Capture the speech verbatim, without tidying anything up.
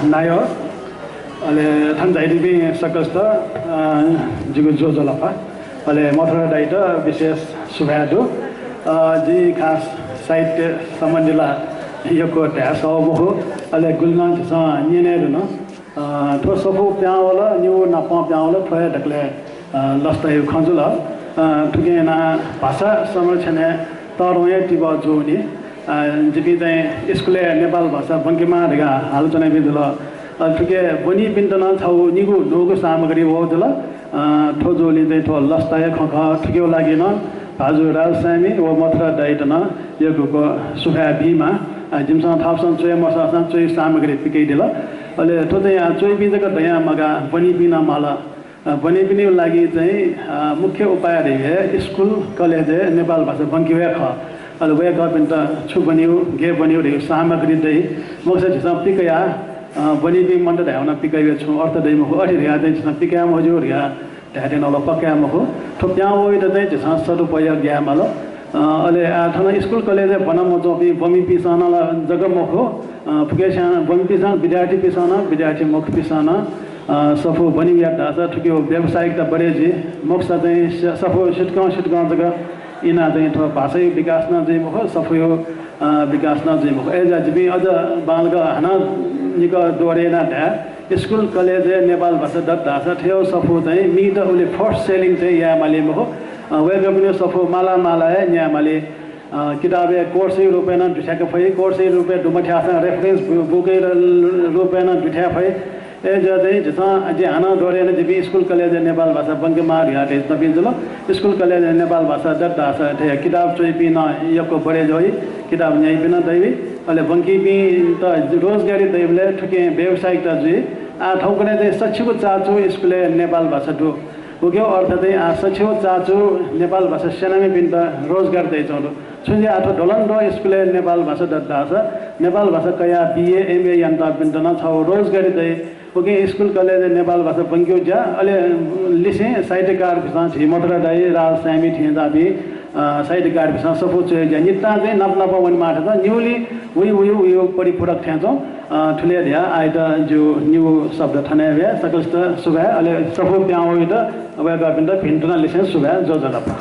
नायः, अले थन झायादीपिं सकलसित, अ, जिगु ज्वजलपा। अले मथुरा दाइत विशेष सुभाय् दु। अ, जिं खास साहित्य सम्बन्धी ला यक्व धाये सः मखु। अले गुलि नं झीसं न्यने धुन। अ, थ्व सफू पिहां वल, निगू नापं पिहां वल, थ्व हे दकलय्, अ, लसताया खँ जुल। अ, थुकिं यानाः भाषा संरक्षणय् तःधंगु हे तिबः जूनि। अ, जिपिं चाहिँ स्कुलय् नेपाल भाषा ब्वंकेमाः धकाः हालाच्वनापिं जुल। अ, थुके ब्वनीपिन्त नं छगू निगू न्हूगु सामग्री वःगु जुल। अ, थ्व जूलिं चाहिँ थ्व लसताया खँ खः। थुकिया लागिं नं भाजु राज साय्मि व मथुरा दाइत नं यक्व यक्व सुभाय् बीमाः। अ, जिमिसं थःपिन्सं च्वये मसःसां च्वय् सामग्री पिकयादिल। अले थ्व चाहिँ आ, च्वइपिं जक दयाः मगाः, ब्वनीपिं नं माल। अ, ब्वनीपिनिगु लागि चाहिँ, अ, मुख्य उपाय धइगु हे स्कुल, कलेजय् नेपाल भाषा ब्वंकेगु हे खः। अले वय्कःपिन्त छु ब्वनेगु, गय् ब्वनेगु धइगु सामग्री दइ। मखुसा झीसं पिकयाः, अ, ब्वनीपिं मन्त धायेवं नं पिकयाः छुं अर्थ दइ मखु। अथे धयाः चाहिँ झीसं पिकयाः मज्यू धयाः धायेत नं पक्का मखु। थ्व पिहां वःगुयात चाहिँ झीसं सदुपयोग यायेमाल। अ, अले आः थन स्कुल कलेजय् ब्वना मच्वंपिं ब्वनीपिन्सं नं ला जक मखु, अ, फुक्कसिनं ब्वनीपिन्सं, विद्यार्थीपिन्सं नं, विद्यार्थी मखुपिन्सं नं, अ, सफू ब्वनेगु यात धाःसा थुकिया व्यावसायिकता बढे जुइ। मखुसा चाहिँ स-, सफू सितिकं सितिकं जक इनाः चाहिँ थ्व भाषाया विकास नं जुइ मखु, सफूया, अ, विकास नं जुइ मखु। अय्‌जुयाः जिपिं अझ बांलाक हानं निकः दोहोरे यानाः धाये, स्कुल कलेजय् नेपाल भाषा दत धाःसा थ्व सफू चाहिँ मित उलि force selling चाहिँ याये माली मखु। अ, वय्कःपिनिगु सफू माला माला हे न्याये माली। अ, किताबया course या रूपय् नं दुथ्याके फइ, course या रूपय् दुमथ्याःसां reference बु-, book या र-, रूपय् नं दुथ्याये फइ। अय्‌जुयाः चाहिँ झीसं, जिं हानं दोहोरे याना, जिपिं स्कुल कलेजय् नेपाल भाषा ब्वंकेमाः धयाः धयातःपिं जुल। स्कुल कलेजय् नेपाल भाषा दत धाःसा थथे किताब च्वइपिं नं यक्व बढे जुइ, किताब न्याइपिं नं दइ। अले ब्वंकीपिन्त रोजगारी दइबलय् थुकिं व्यावसायिकता जुइ। आः थौंकन्हय् चाहिँ सच्छिगू चाचु स्कुलय् नेपाल भाषा दु। उकिया अर्थ चाहिँ आः सच्छिगू चाचु नेपाल भाषा स्यनामिपिन्त रोजगार दयाच्वंगु दु। छुंज्या आः थ्व ढ्वलंढ्वः स्कुलय् नेपाल भाषा दत धाःसा नेपाल भाषा कयाः BA, MA यानातःपिन्त नं छगू रोजगारी दइ। उकिं स्कुल कलेजय् नेपाल भाषा ब्वंकेगु ज्या, अले लिसें साहित्यकारपिन्सं, झी मथुरा दाइ, राज साय्मि थें ज्याःपिं, अ, साहित्यकारपिन्सं सफू च्वयेगु ज्या नितां चाहिँ नाप नाप वनेमाः थें च्वं। निगुलिं वइ वइ वइ परिपूरक थें च्वं। अ, थुलि हे धयाः आःयात जिगु निगू शब्द थन हे वये। सकलसित सुभाय्, अले सफू पिहां वःगुयात वय्कःपिन्त भिन्तुना लिसें सुभाय्, ज्वजलपा।